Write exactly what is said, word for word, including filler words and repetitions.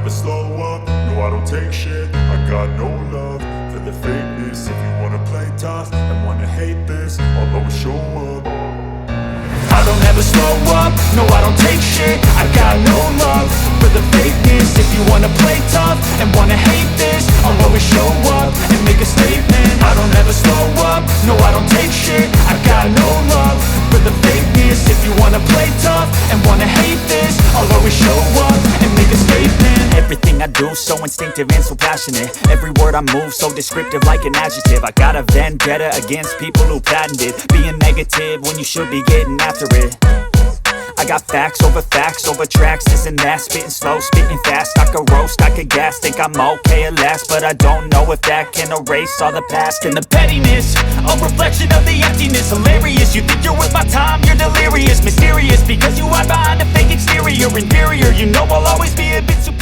Slow up, no, I don't take shit. I got no love for the fakeness. If you wanna play tough and wanna hate this, I'll always show up. I don't ever slow up, no, I don't take shit. I got no love for the fakeness. If you wanna play tough and wanna hate this, I'll always show up and make a statement. I don't ever slow up, no, I don't take shit. I got no love for the fakeness. If you wanna play tough and wanna hate this, I'll always show up and make a statement. Everything I do so instinctive and so passionate. Every word I move so descriptive like an adjective. I got a vendetta against people who patented being negative when you should be getting after it. I got facts over facts over tracks, this and that. Spitting slow, spitting fast. I could roast, I could gas. Think I'm okay at last, but I don't know if that can erase all the past. And the pettiness, a reflection of the emptiness. Hilarious, you think you're worth my time, you're delirious. Mysterious, because you hide behind a fake exterior. Inferior, you know I'll always be a bit superior.